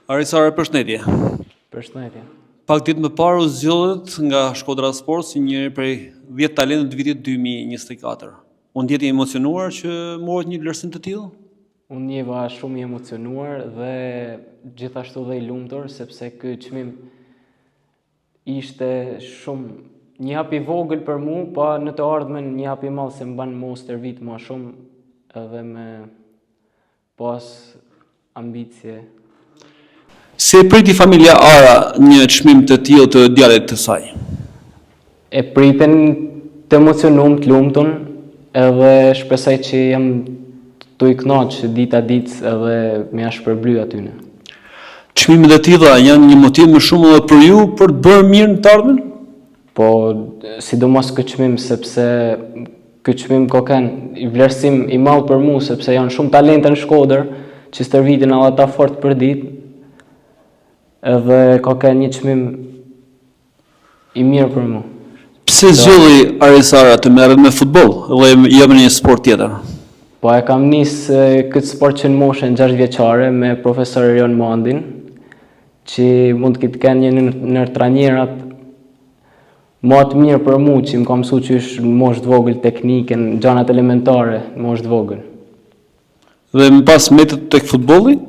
Aris Ara, përshëndetje. Përshëndetje. Pak ditë më parë u zgjodhët nga Shkodra Sport si njëri prej 10 talentëve të vitit 2024. U ndjetë i emocionuar që morët një vlerësim të tillë? U ndjeva shumë i emocionuar dhe gjithashtu dhe i lumtur sepse ky çmim ishte shumë një hap i vogël për mu, pa në të ardhmen një hap i madh se më ban me u stërvit ma shumë edhe me Pas ambicie. Si e priti familja Ara një çmim të tillë të djalit të saj? E pritën të emocionum, të lumtun, edhe shpresoj që jam tu i knaq dita ditës edhe me ja shpërbly atyne. Çmimet e tilla janë një motiv më shumë edhe për ju për të bërë mirë në të ardhmen? Po, sidomos ky çmim sepse ky çmim ka kenë vlerësim i madh për mu sepse janë shumë talente në Shkodër që stërvitin edhe ata fort për ditë edhe ka kenë një çmim i mirë për mu. Pse zgjodhi Aris Ara të merret me futboll dhe jo me një sport tjetër? Po e kam nis këtë sport që në moshën 6 vjeçare me profesor Erion Mandin, Që mund të ketë kenë një ndër trajnerat ma të mirë për mu që më ka mësu qysh në moshë të vogël teknikën, gjanat elementare në moshë të vogël. Dhe më pas mbetët tek futbolli?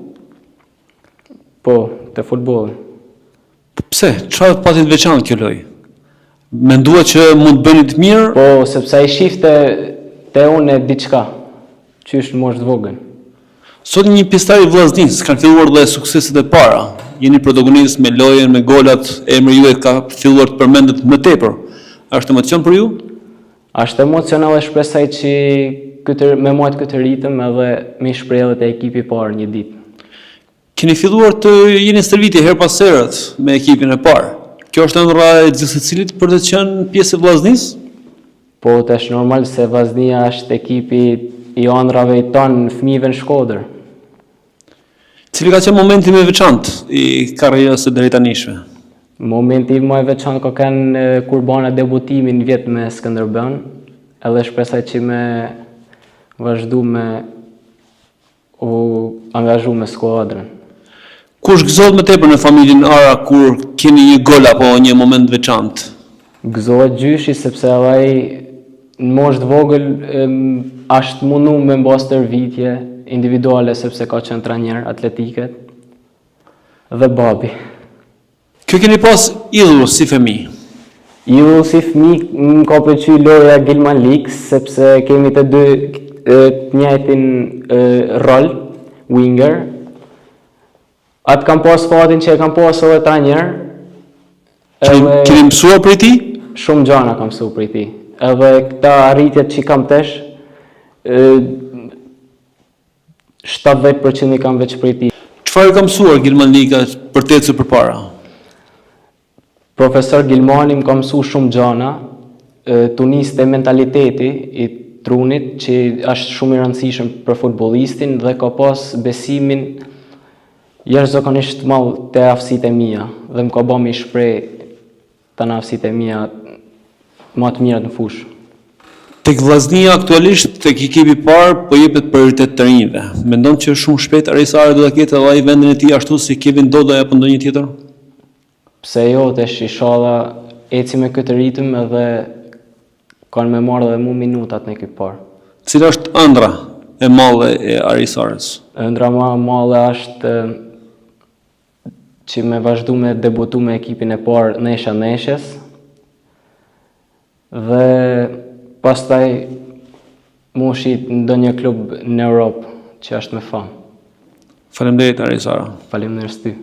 Po, te futbolli. Po pse? Çfarë pati të veçantë kjo lojë? Menduat që mund të bënit mirë? Po, sepse ai shifte te unë diçka, qysh në moshë të vogël. Sot një pjesëtar i Vllaznisë, kanë filluar dhe sukseset e para. Jeni protagonist me lojën, me golat, emri juaj ka filluar të përmendet më tepër. A është emocion për ju? Është emocion edhe shpresoj që këtë, me majtë këtë ritëm edhe me i shpreh edhe te ekipi i parë një ditë. Keni filluar të jeni në stërvitje herë pas here me ekipin e parë. Kjo është ëndrra e gjithsecilit për të qenë pjesë e Vllaznisë? Po, tash normal se Vllaznia është ekipi i ëndrrave i tanë fëmijëve në Shkodër. Cili ka qenë momenti më i veçantë i karrierës së deritanishme? Momenti më i veçantë ka qenë kur bana debutimin vjet me Skënderbeun, edhe shpresoj që me vazhdu me U angazhu me skuadrën. Kush gëzohet më tepër në familjen Ara kur keni një gol apo një moment të veçantë? Gëzohet gjyshi sepse edhe ai në moshë të vogël asht mundu me m'ba stërvitje individuale sepse ka qenë trajner atletike dhe babi. Kë keni pas idhull si fëmijë? Idhull si fëmijë më ka pëlqy loja e Gilman Likës sepse kemi të dy të njëjtin rol, winger. Atë kam pas fatin që e kam pas edhe trajner. Edhe keni mësuar prej tij? Shumë gjana kam mësuar prej tij. Edhe këta arritjet që kam tash, 70 për qind i kam veç prej tij. Çfarë ju ka mësuar Gilman Lika për të ecur përpara? Profesor Gilmani më ka mësu shumë gjana, tu nis te mentaliteti i trunit që është shumë i rëndësishëm për futbollistin dhe ka pas besimin jashtëzakonisht të madh te aftësitë e mia dhe më ka ba me i shpreh Tana aftësitë e mia ma të mirat në fushë. Tek Vllaznia aktualisht tek ekipi i parë po jepet prioritet të rinjve. Mendon që shumë shpejt Aris Ara do ta ketë edhe ai vendin e tij ashtu si Kevin Dodaj apo ndonjë tjetër? Pse jo, tash ishalla eci me këtë ritëm edhe kanë me marrë edhe mu minutat në ekip parë. Cila është ëndrra e madhe e Aris Arës? Ëndrra ma e madhe është që me vazhdu me debutu me ekipin e parë ndeshja ndeshjes dhe pastaj m'u shit në ndonjë klub në Europë që është me famë. Faleminderit Aris Ara. Faleminderit ty.